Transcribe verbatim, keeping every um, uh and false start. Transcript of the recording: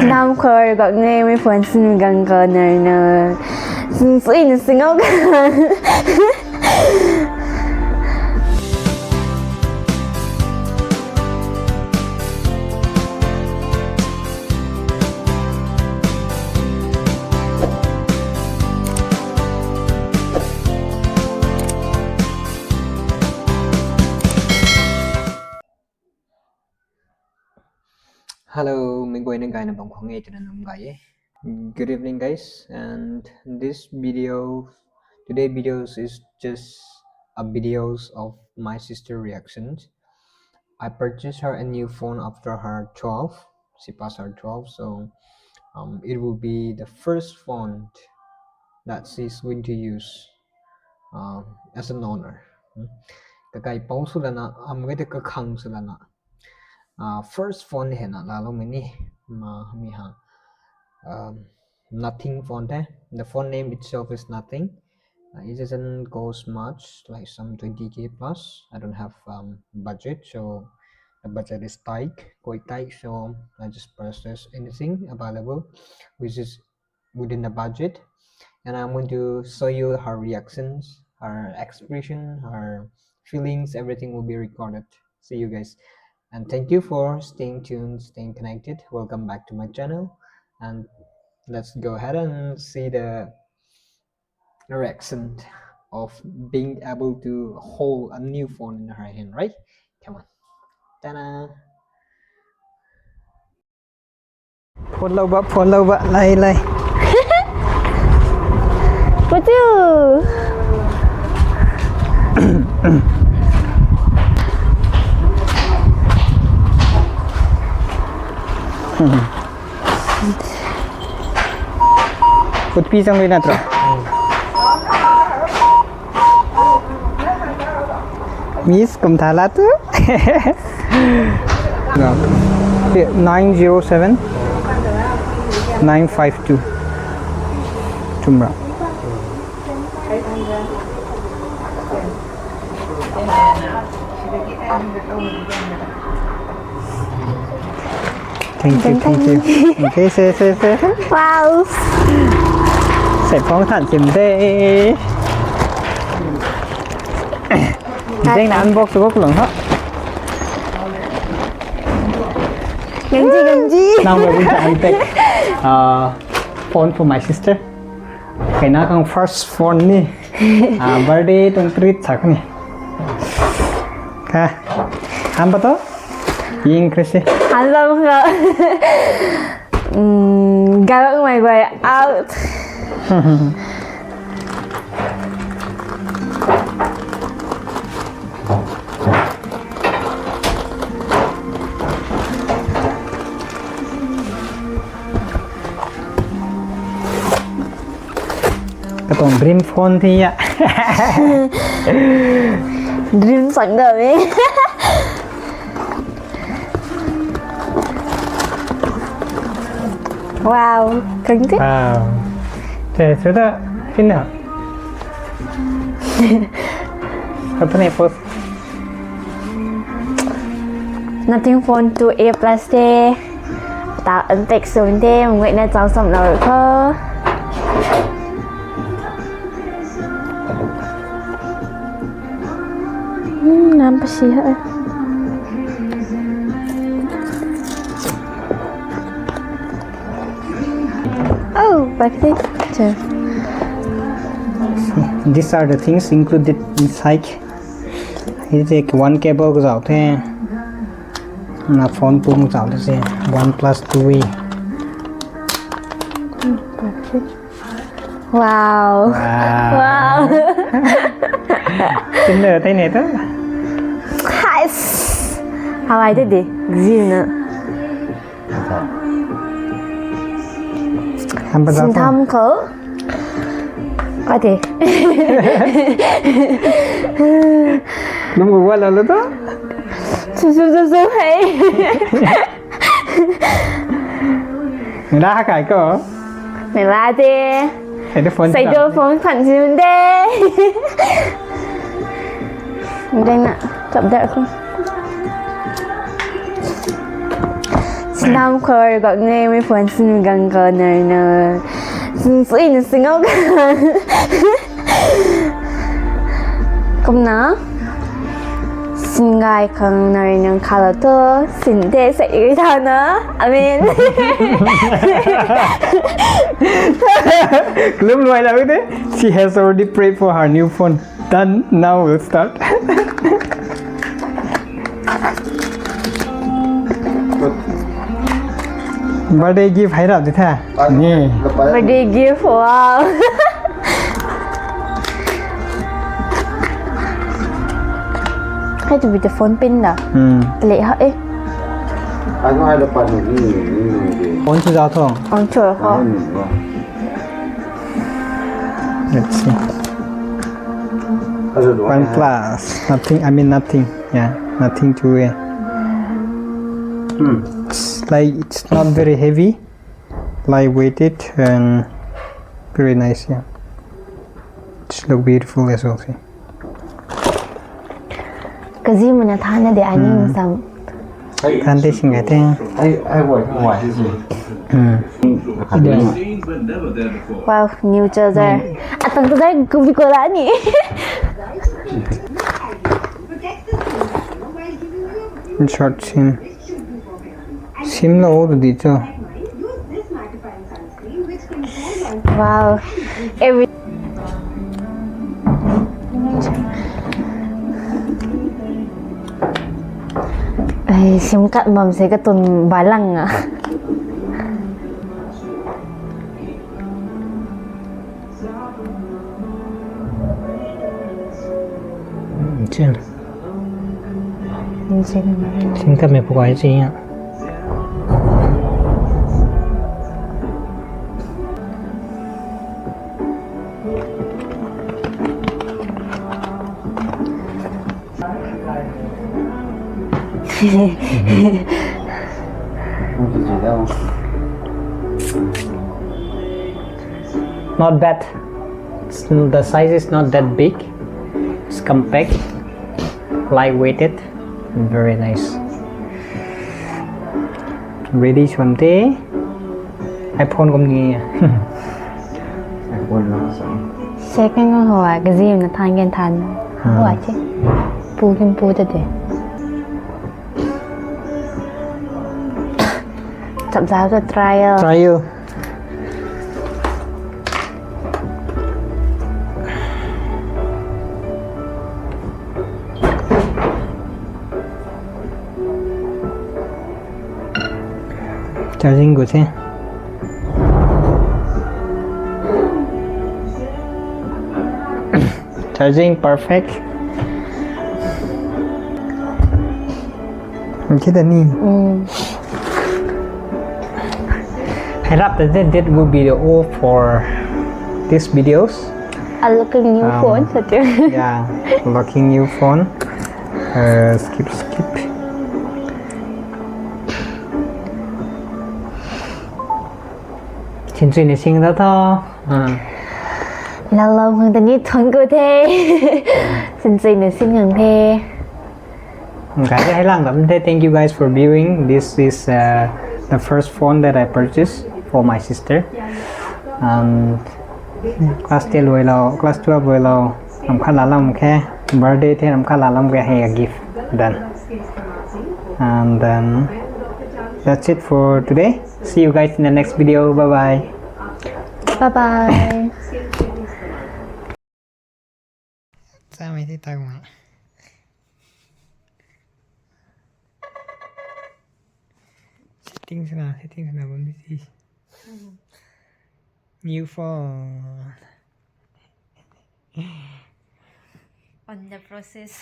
Nam khor gak ne, mei phone sin gang ka nar na. Sing sui na sing au ka. Hello, mei guayna gayna bam khang e twna nam gay e. Good evening, guys, and this video, today videos is just a videos of my sister reactions. I purchased her a new phone after her twelve. She passed her twelve, so um, it will be the first phone that she's going to use uh, as an owner. Hmm. Kakai pou sw lana, am gay te kakhang sw lana. Uh, first phone hei na laloumei ni, ma, mi ha. Um, nothing phone te. The phone name itself is nothing. Uh, it doesn't cost much, like some twenty K plus. I don't have um, budget, so the budget is tight, quite tight. So I just purchase anything available, which is within the budget. And I'm going to show you her reactions, her expression, her feelings, everything will be recorded. See you guys. And thank you for staying tuned, staying connected. Welcome back to my channel. And let's go ahead and see the reaction of being able to hold a new phone in her hand, right? Come on. Ta-da! Phone lou ba, phone lou ba, lai, lai. Putu! Kutpi chang lui na tro. Miss kum tha la tu. Nine zero seven nine five two. Chumra. Thank you, thank you. Okay, se, se, se. Wow. Se phong than sim de. Zeng na unbox ko kulong ho. Ganji, ganji. Now we're going to unpack uh, phone for my sister. Kei na kang first phone ni. Ah, birthday tuang treat sa kani. Ka. Ham pa to? Ying Chrissy. Hello, hello. Mm, go my way out. Katuang dream phone thi ya. Dream sang da me. Wow, kang te. Wow. Te, suda, pina. Apa ni post? Nothing phone two A plus te. Ta unpack sw de, mei guayna chau sam lou kho. Hmm, nam pasi ha. Oh, back there. These are the things included inside. Hei tei one cable kazauh the. Na phone pum kazauh the se. One plus two e. Wow. Wow. Wow. Tin le tei ne ta. Nice. How I did it. Zina. Ham pa zat. Sin tham khou. Ade. Lum gu wa la lo to. Su su su su hei. Nila ha kai ko. Nila de. Sai do phone. Sai do phone phan si de. Deng na, chap der ko. Nam khor gak ne, mei phone sin gang ka nar na. Sin sui na singo ka. Kumna. Sin gai khang nar na khala to. Sin te se i tha na. Amen. Klum luai la de. She has already prayed for her new phone. Done. Now we'll start. Birthday gift hai rap di tha. Ni. Birthday gift, wow. Hai tu bi the phone pin da. Hmm. Le ha eh. Ai ko hai la pan ni ni ni. On chu zau thong. On chu ho. Let's see. One plus. Nothing. I mean nothing. Yeah, nothing to it. Hmm. It's like it's not very heavy, lightweighted and very nice. Yeah, it's look beautiful as well. See. Kazi muna thana de ani. Hmm. Sang. Kan te sing ate. Ai ai wai wai. Hmm. Wow, new charger. Hmm. Atang tu dai kubi ko la ni. In short, sim. Sim lo tu di cho. Wow. Every Ai, sim kat mam se ka tun balang a. Chin. Chin. Sim kat me pukai chi ya. Not bad. It's, the size is not that big. It's compact, lightweighted, and very nice. Ready swam te. iPhone kum ni. iPhone na sa. Second ko hoa, kazi na than gen than. Hmm. Hoa che. Pu kin pu ta de. Chap zau ta trial. Trial. Charging good se. Charging perfect. Okay, Dani. Mm. Hai rap ta, that, that will be the all for these videos. Unlocking new phone, sa tu. Yeah, unlocking new phone. Uh, skip, skip. Sinsui ni sing da tho. Ah. Lalou hang ta ni thun ko the. Sinsui ni sing hang the. Okay, hai lang dam the. Thank you guys for viewing. This is, uh, the first phone that I purchased for my sister. Um, class ten luai lou, class twelve luai lou, ram khat la lam khe, birthday the ram khat la lam khe, hey, a gift. Done. And then that's it for today. See you guys in the next video. Bye bye. Bye bye. Sa mai ti tag mai. Settings na, settings na bam di si. New phone. On the process.